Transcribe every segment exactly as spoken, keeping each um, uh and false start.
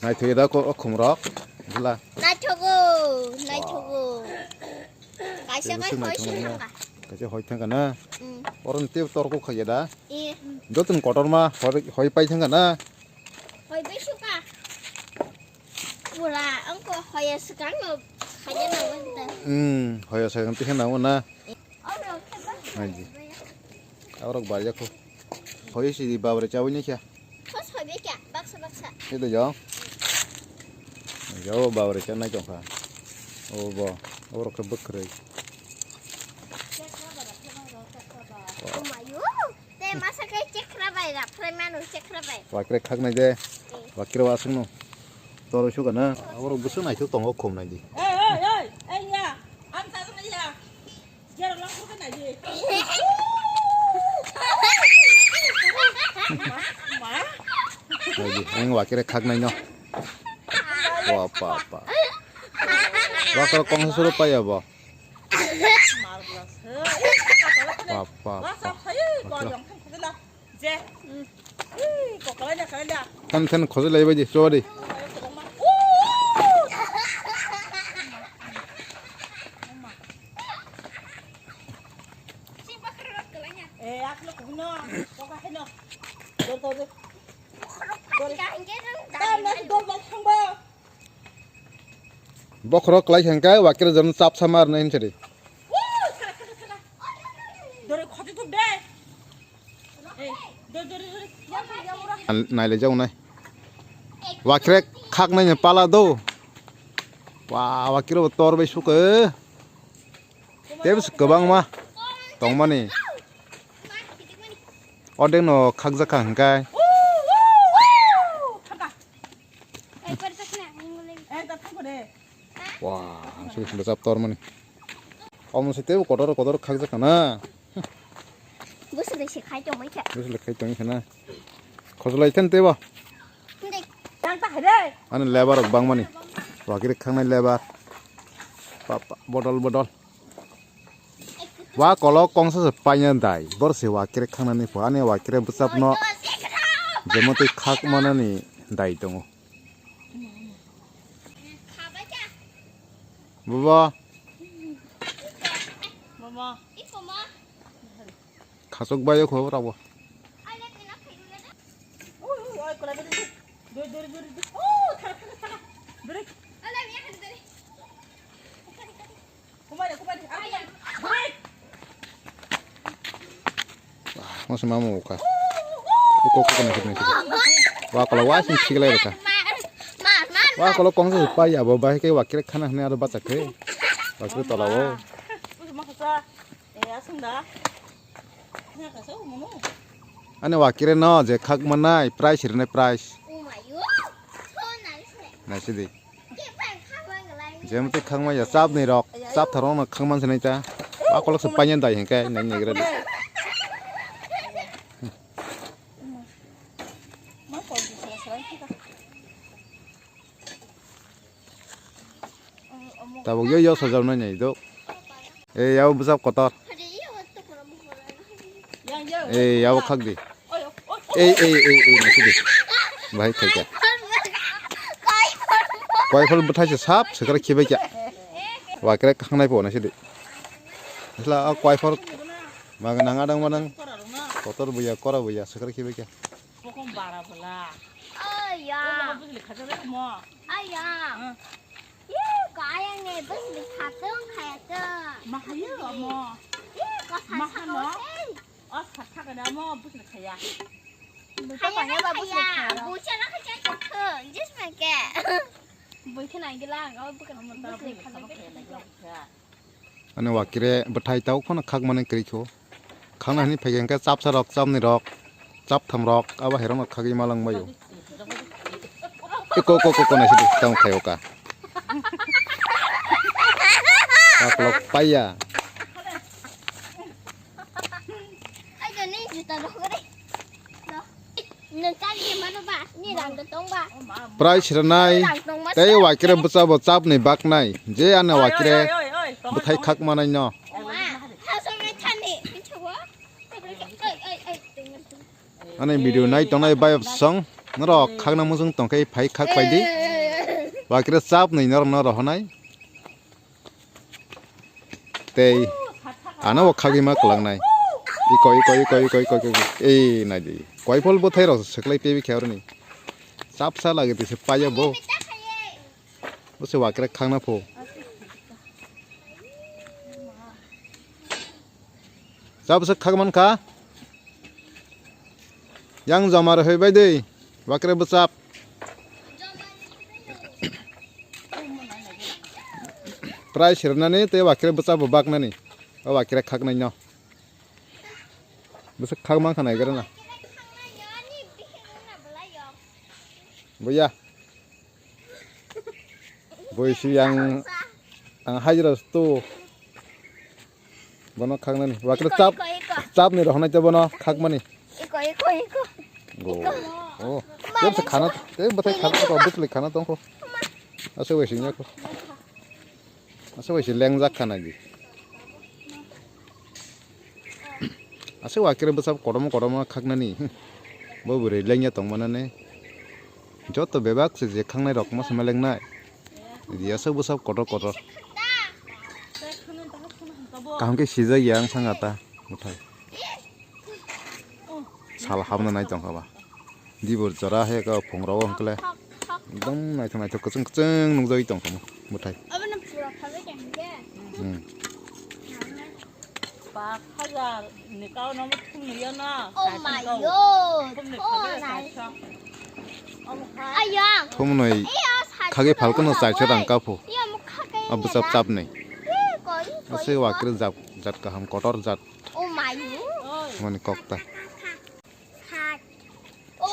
Naithok da ko khum rok. Bula. Naithogo, naithogo. Kaisa Tei kai bising hoi naithok sini na. Thangka. Kaisa hoi thangka na. Mm. Oron tei tor ko khaya da. Eh. Jotun kotor ma hoi, hoi pai thangka na. Hoi bai suka. Bula, angko hoi swkang no khaya na wanda. Hmm, hoi swkang tei na wanda. Oro khe ba. Naidi. Aborok barjak kho. Hoi si di babare chawi ni kya? Thos hoi bai kya? Baksa baksa. Ito jo. Jo babare cha nai tongkha. O bo. Aborok khe bwkrwi. Omayu. Te masa khe chekra bai, raphrai manu chekra bai. Wakre khak nai de. Eh. Wakre wasung no. Toro suka na. Aborok bwswk naithok tongo khum naidi. Ei, ei, ei, ei, ya. Ang sa ya. Ang wakire khak nai no. Wa pa pa. Wa kor kong suru pa ya bo. Wa pa pa. Than than khojai lai bai di, chobadi. Bokhorok klai khe hwnkhe wakir jon chap sama rwna hinsa di. Dore khoti thuk de. Nailai jago nai. Wakire khak nai pala do. Wa wakire bo tor bai suke. Tebs kwbangma tongmani. Odeno khakjakha hwnkhe. Wa, ang sui sui chap tor mani. Omo se tebo kotor kotor khakjakha na. Bwswk de se khai tongmani khe. Bwswk de khai tongmani khe na. Khojlai khe tebo. Ani lebar rok bangmani. Wakiri khangnai lebar. Pa, pa, bodol bodol. Wa kolok kongsa se paina dai. Bor se wakire khangnani pho. Ani wakire bwchapno jemotwi khak manani dai tongo. Bobo. Bobo. Khasok bayo kho rabo. Masa mama uka. Uko uko na kidney kidney. Wa kola wa sing siglai bata. Wa kola kongsa pai abo bai ke wakire khana hne aro bacha khe. Wakire tola wo. Ani wakire no je khak manai price rene price. Naisidi. Jemtwi khangma ya chapni rok, chap tharong no khangman sinai ta. Wa kolok se painyan dai hingke nai nigre di. Tabuk yo yo sajau nai nai do. E yau bwsap kotor. E yau khak di. Ei, ei, ei, ei, nasi di. Bahai khaikha. Koiphol bwthai se sap, swkra khibai kha. Wakre khangnai po nasi di. Isla a koiphol. Maga nang adang manang. Kotor buya, kora buya, swkra khibai kha. Bokom bara bwla. Aya. Bokom bujli khajak le mo. Aya. Ih, kaya nge bujli khatong khaya tong. Mahayo mo. Ih, kasa. Mahano. O sakha gana mo bujli khaya. Khaya na khaya. Bucha na khaya chakho. Jis ma ke. Bucha na gila, o bukra mo bujli khaya. Ani wakire bwthai tau phano khak mani kwrwi kho. Khakna hwnwi phaikha hwnkhe chapsa rok, chapni rok, chaptham rok, abo hai rokno khagwi ma langbaio. Eko, ko, ko, ko, naisidi tamo khaio ka. Kaklok paiya. Price rwnai tei wakire bwchabo chapni baknai. Je ani wakire bwthai khak manai no. Ani video nai tongnai bai song. Norok khakna muchung tongkhe phai khak paidi. Wakire chapnwi norokno rohonai. Tei ano bo khagwi ma kwlangnai. Iko, iko, iko, iko, iko, iko, iko. Ei, naidi. Koiphol bwthai rok swklai pebi khe aroni. Chapsa lagwi twi se paiya bo. Bo se wakire khakna pho. Chapsa khak man kha. Yang joma rw hoi bai dei. Wakire bwchap. Price rwnani tei wakire bwchap bo baknani. O wakire khaknai no. Bwswk khak mankha naigra na. Buya. Bui si ang, ang hajra sto. Bono khaknani. Wakre Iko, chap, iko, iko. Chapni rohonai te bono khakmani. Iko, iko, iko. Go. Oh. Tebsa khana, tebsa khana tongkho, bwsli khana tongkho. Asa wai singya ko. Asa wai si lengjak khana di. Aswk wakire bwsap kotorma kotorma khaknani. Bo bwrwi lengya tongmani. Joto bebak se je khangnai rok masa ma lengnai. Di aswk bwsap kotor kotor. Kaham khe sijak ya wng thang ta bwthai. Sal hamna nai tongkha ba. Dibor jora he ka phungrao hwnkhe le. Ekdom naithok naithok kwchwng kwchwng nukjagwi tongkha bwthai. Abono pura phalwi tongkhe. Hmm. Ba hajar ni kau no thum ni yo na. Oh my God. Thum ni kau na. Ayang. Thumnwi khagwi phalkano chaisa rang kaphu. Abo chap chapnwi. Aswk wakire jat, jat kaham kotor jat. Oh my God. Mani kokta. Sat.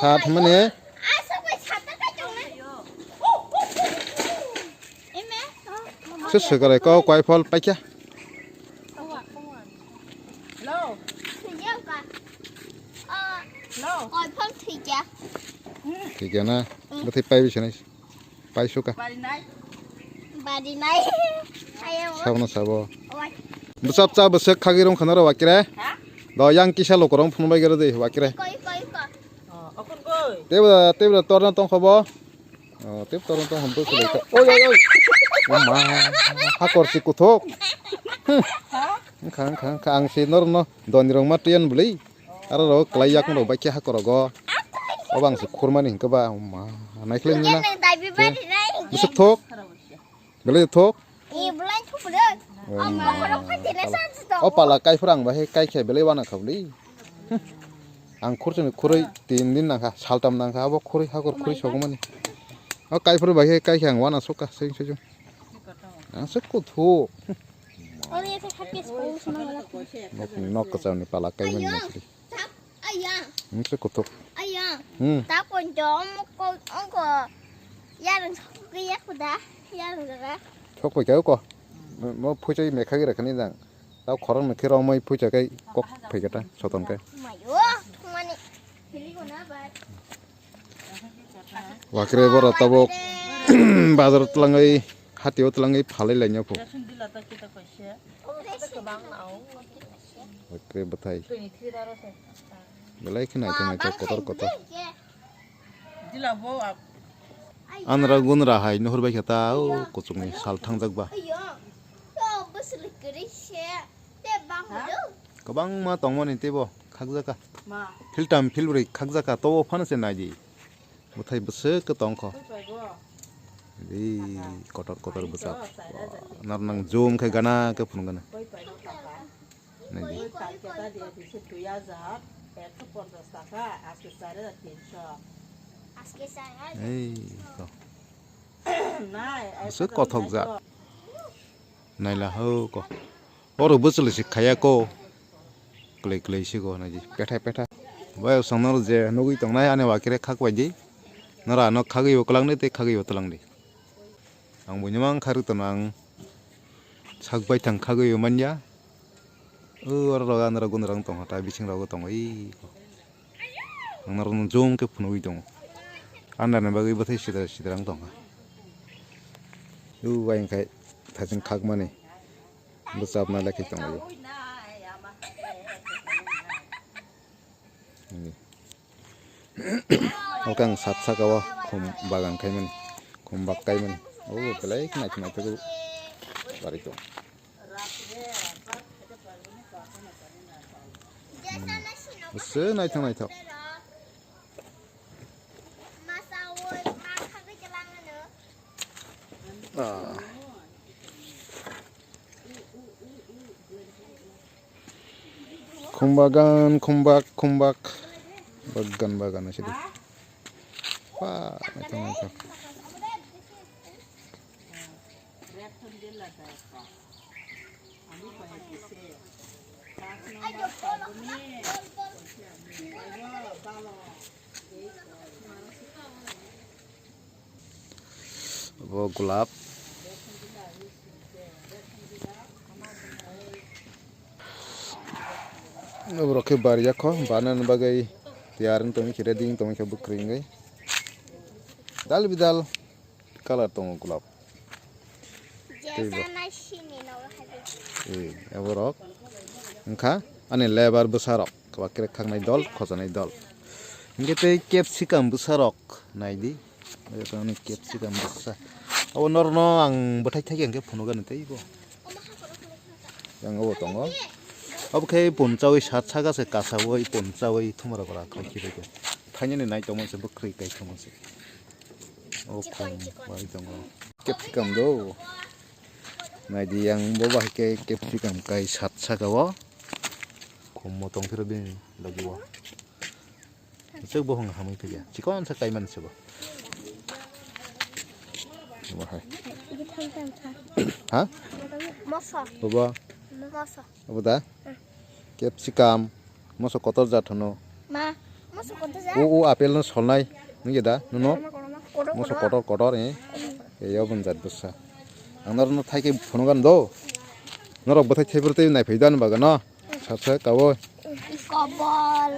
Sat hwnmani. Aswk bai sat ta kai tong na. Eme. Se swkrai kok koiphol paikha. Hello. Thwiya ka. Ah. Hello. Koiphol thwikha. Thwikha na. Bwthai paibi sanai. Paisuka. Bari nai. Bari nai. Ayo. Sabno sabo. Oi. Bwsap cha bwswk khagwi rong khana ro wakire. Ha? Do yang kisa lokorong phunbai gero de wakire. Koi, koi, koi. Oh, okon koi. Tebra, tebra torna tong khobo. Oh, teb torna tong khobo kole. Oi, oi, oi. O ma. Hakor si kuthok. Hmm. Ha? Wngkha, wngkha, wngkha. Ang si norno doni rong ma tuyan bwlwi. Aro rok kwlai yakung rok bai khe hakorogo. Obo ang se khurmani hinkhe ba, ma, naikhlai nini na. Nang daibi bari nai. Bwswk thok? Belai thok? Ni belai thok bwrwi. Om, o khorok phatina sa sa tong. O pala kaiphuru ang bahai kaikhe belai wana kha bwlwi. Ang khurchuni khurui tin din nangkha, saltam nangkha, abo khurui hakor khurui sogmani. O kaiphuru bahai kaikhe ang wana sokha, seng sejong. Ang se kuthuk. Oro ya khe khakhe song song wala. Nok, nok kwcham ni pala kai mani. Ayang. Tap, ayang. Hmm, se kuthuk. Ayang. Hmm. Ta kon jom ko, ongko. Yarang sok ke ya kuda. Yarang jaga. Sok pai kai ko. Mo, mo phuchai mekha gira khani jang. Ta khorang mekhe romoi phucha kai kok phai kata soton kai. Mayo, thumani. Hili ko na bai. Wakre bora tabok bazar twlangwi, hatio twlangwi phalai lainw phu. Wakre bwthai. Belai khe naithok naithok kotor kotor. Anra gunra hai nuhur bai khe ta o kuchukni sal thangjak ba. Kwbangma tongmani teibo khakjaka. Philtam philbrwi khakjaka, tobo phano se naidi. Bwthai bwswk khe tongkho. Ri kotor kotor bwchak. Nar nang zoom khe gana khe phunukgana. Naidi. Ei to. Bwswk kothok jak. Naila ho ko. Oro bwchwlwi se khaya ko. Kwlwi kwlwi se go naidi. Petha petha. Bai osong noro je nugwi tongnai ani wakire khak bai di. Nora ano khagwi bo kwlangdi tei khagwi bo twlangdi. Ang buini mang kharwi tono ang sak baithang khagwi bo manya. O oro rok andra gundra wng tongkha ta bising rogo tongo ei. Ang norokno zoom khe phunugwi tongo. Andani bagwi bwthai sidra sidra wng tongkha. O bai wngkhe thaichung khakmani bwchapna lekhi tonglaio. Oke ang sat saka o khum bagan khaimani, khum bak kaimani. O belai khe naithok naithok barwi tong. Hmm. Se naithok naithok. Ah. Khum bagan, khum bak, khum bak. Bagan, bagan ase de. Wah, naithok, naithok. Bo gulab. Borok khe bariya kho, banani bagwi tiyar wng tongwi khe, ready wng tongwi khe bwkrwi wngwi. Dal bidal colour tongo gulab. Tei bo. Jesa nai sini nogo hai. Eh, aborok wngkha ani lebar bwsarok, kwbak kwrwk khaknai dol, khojanai dol. Hinkhe tei capsicum bwsarok naidi. Ani capsicum bwsa. Abo norokno ang bwthai thai khe phunukgani tei bo. Yang abo tongo. Abo khe punchawi sat saka se kasawi punchawi thumra bara khai khibai khe. Thainani nai tongma se bwkrwi kai thumma se. O khum bai tongo. Capsicum do. Naidi yang bo bahai khe capsicum kai sat saka o. Khum mo tong phiro bini logi o. Chwk bo hwnga hamwi phikya. Chikon sa kaiman se bo. Bo hai. Ha? Moso. Bobo. Moso. Obo da? Capsicum. Moso kotor jat hwno. Ma, moso kotor jat? O, o apple no solnai. Nungya da? Nuno? Kotor, kotor. Moso kotor, kotor, eh. Eh, yo bun jat bwsa. Ang norokno thai khe phunukgani do. Norok bwthai thaibrwtwi naiphai da ani bagano. Sat saka o. Kobol.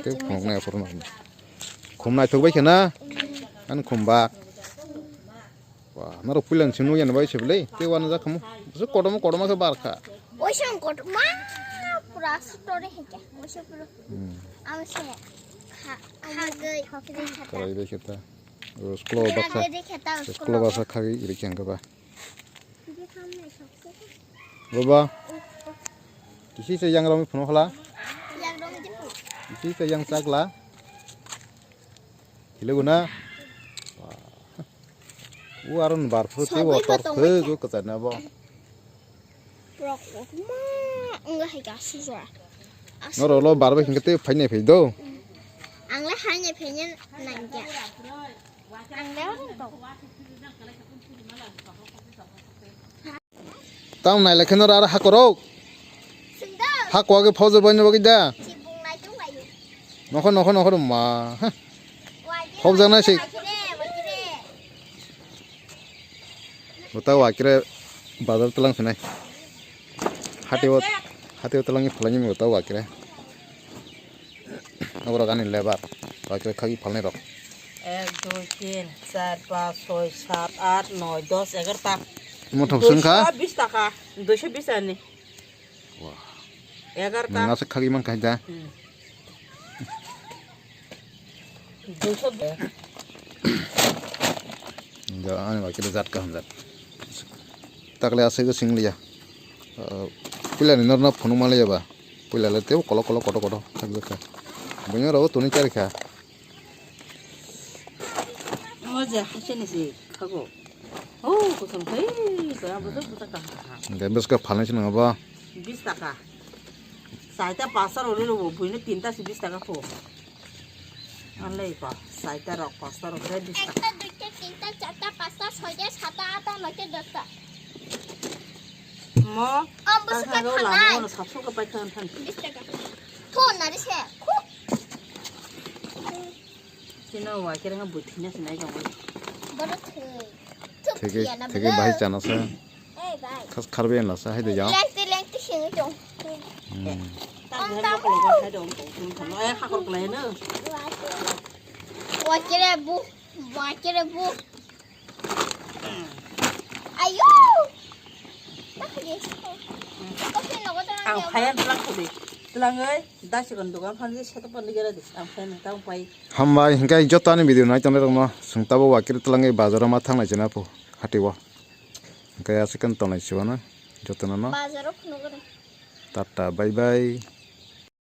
Tei phunuknai aphuru no. Khum naithok bai khe na? Ani khum bak. Wah, norok puila ni simi nukya ni bai se belai. Tei uanajak khamu. Bwswk kotorma kotorma khe bar kha. Oisang kotorma pura story hai khe. Oisang pura. Hmm. Ang se kha, khagwi, khagwi khata. Kwrai bai khe ta. O school o baksa. Khagwi khata, school o baksa khagwi iri khe ang khe ba. Baba. Kisi se yang rong phunukla. Yang rong di. Kisi se yang chakla. Hilogo na. U aron bar phu tei water phu go kwchana bo. Rok ma wngla hai ka sujra. Norok lo bar bai hingke tei phainai phai do. Ang le hainai phainai nangya. Ang le wngkha. Tamo nailai khe noro aro hakorok. Hako age phojor bai nw bagwi da. Nokho, nokho, nokho, ma. Phobjak nai se. Bwta wakire bazar tlang sinai. Hatio, hatio tlang phalai ni bwta wakire. Oborok ani lebar. Wakire khagwi phalnai rok. Ek, dui, tin, char, panch, choi, sat, aat, noi, dos, egarota. Mothok sungkha? Duiso bis taka. Duiso bis ani. Wah. Egarota. Nasa khagwi man khai da. Hmm. Duiso. Ja, ani wakire jat kaham jat. Takle aswk singliya. Ah, puila ni norna phunuk manliya ba. Puila le tebo kolok kolok koto koto khakjakha. Buino rogo tuni charikha. O je, haise ni se khago. O, kusum khai, kaya bwswk bwswk kaham kaham. De bwskang phalnai se nang ba? Bis taka. Saita pasta rw rw buino tinta se bis taka pho. Anlei pa, saita rok, pasta rok, de bis taka. Ekta, duita, tinta, charta, pasta, soita, sata, ata, noita, dosta. Mo, o, bwswk ta kha, lama phalnai. Ono sapsok ka pai khan than. Bis taka. Thon na ri se. Khu. Chino wa kere ha buthi na sinai jong. Boro thwi. Thik thik ya na thik bro. Bahai chana sa. Ei bai. Khas kharbe na sa hai de jang. Lengti lengti sini jong. Hmm. Ta ga mo ko ga hai dong. Tum thang. Eh, hakor ko lai na. Wa kere bu. Wa kere bu. Ayo. Ang phaiya lang ko de. Twlangwi dasikon dogan phan je seto pon gera di. Ang phai nang tang pai. Hambai, hingke joto ani video nai tongnai rokno, chwng tabuk wakir twlangwi bazaro ma thanglai china po, hati o. Hingke aswk khe tonglai chibana, jotono no. Bazaro phunugwi. Tata, bye bye.